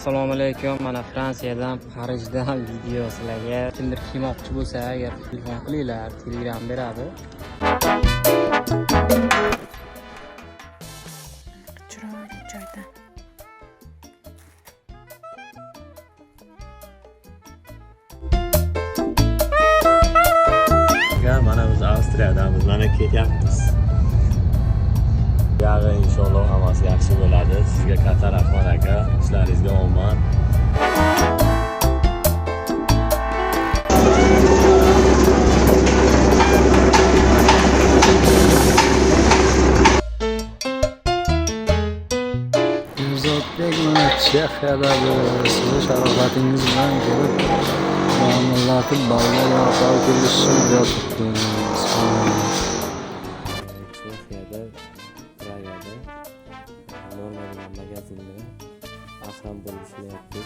Assalomu alaykum. Mana Fransiyadan, Parijdan video sizlarga. Kimdir kiymoqchi bo'lsa, agar telefon qilinglar, Telegram beradi. Chiroyli joyda. Aka, mana biz Avstriyadamiz, mana ketyapmiz. Yag'i inshaalloh hammasi yaxshi bo'ladi. Sizga katta rahmat aka, ishlaringizga omad. Zodbek, mana Chexiyada sizni sharofatingiz bilan kelib muomalatib bolalar yoqqa kelishib yotibmiz. Chexiyada, Pragada Norma degan magazinda Ahram bo'lib ishlayapti.